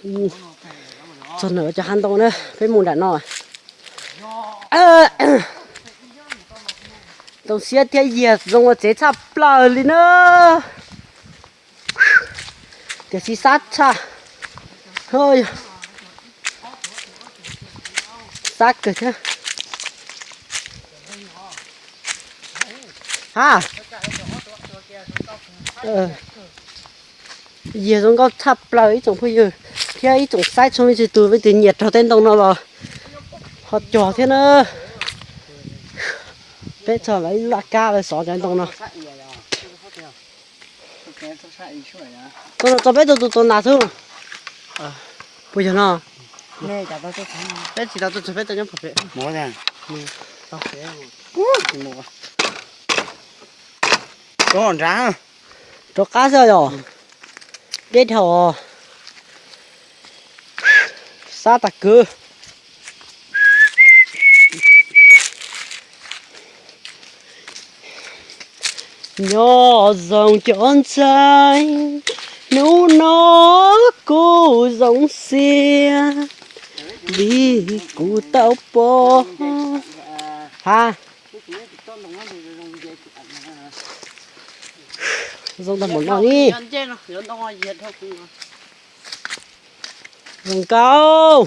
Txog nram cov hav ntoo na, peb mus nram no. Ntoo siab thiab yiag zoo ua tsev tshaj plaws li na. Tiam sis xab tshaj, xab kawg thiab. Ha, yiag zoo nkauj tshaj plaws ib tsoom phooj ywg thiab ib tsoom saib txhua leej txhua tus, leej twg nyiam raug tej ntoo no los ho cog thiab na. Peb txog lawv laj kab lawv xov cov ntoo no. Txog peb tus tus txog nram xwb. Puas yog no? Peb tsis tau tuaj txog peb tau nyob pem. Rov qab xwb yom. Deb dhau. Xab tag kwv. Nyob zoo cov ntxhais, hnub no kuv zoo siab vim kuv tau pom. Ha, zoo tag npaum no ni. Zoo nkauj.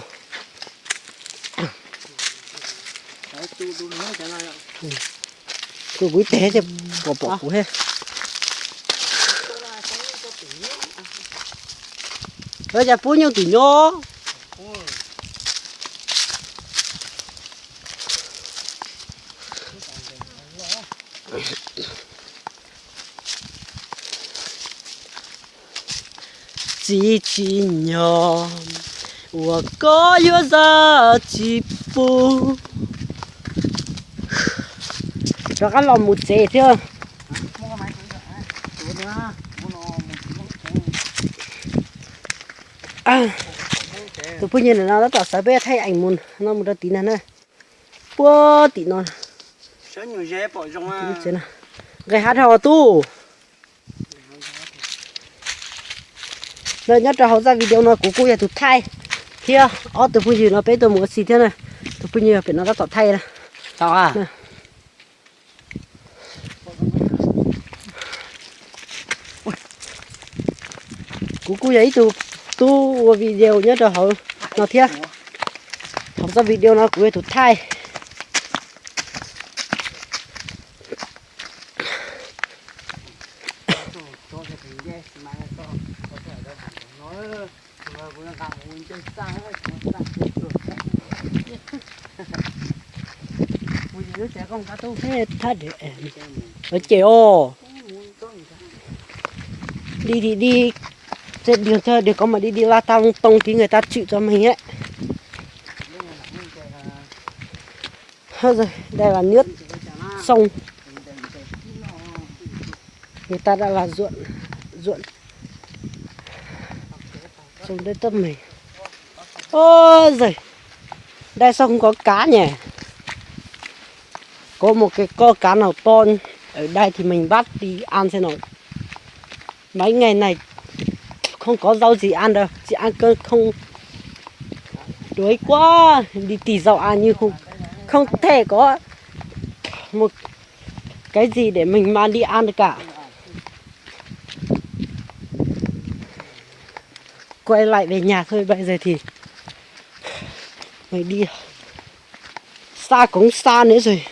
Kuv kuv ib teg thiaj pom pom kuv thiab. Lawv cas pub nyuj tim nyob. Txiv tsis nyog uas koj yuav zam tsis pub. Rov qab los mus tsev thiab. Tus phooj ywg no tab tom sawv peb thaij eev mus no mus rau tid na na. Puag tim no. Nqis hav dhau tub. Nyob rau hauv zaj video no kuv kuj yog tus thaij thiab ob tug phooj ywg no peb tuaj mus ua si thiab na. Tus phooj ywg pem no tab tom thaij na. Kuv kuj yog ib tug tub ua video nyob rau hauv no thiab. Hauv zaj video no kuv yog tus thaij. Thaj ces os. Di di di, tej diag txog diag kov mas di di laj tag loo too tiv nkawg tag tswm tso meeg. Dai las niab xoo, niag tag dai las zuam, zuam xoo dawb txoj meeg. Oj zawg, dai xoj nkov kav nyem. Có một cái con cá nào to ở đây thì mình bắt đi ăn xem nào. Mấy ngày này không có rau gì ăn đâu, chỉ ăn cơm không. Đuối quá, đi tìm rau ăn nhưng không, không thể có một cái gì để mình mang đi ăn được cả. Quay lại về nhà thôi, bây giờ thì mình đi xa cũng xa nữa rồi.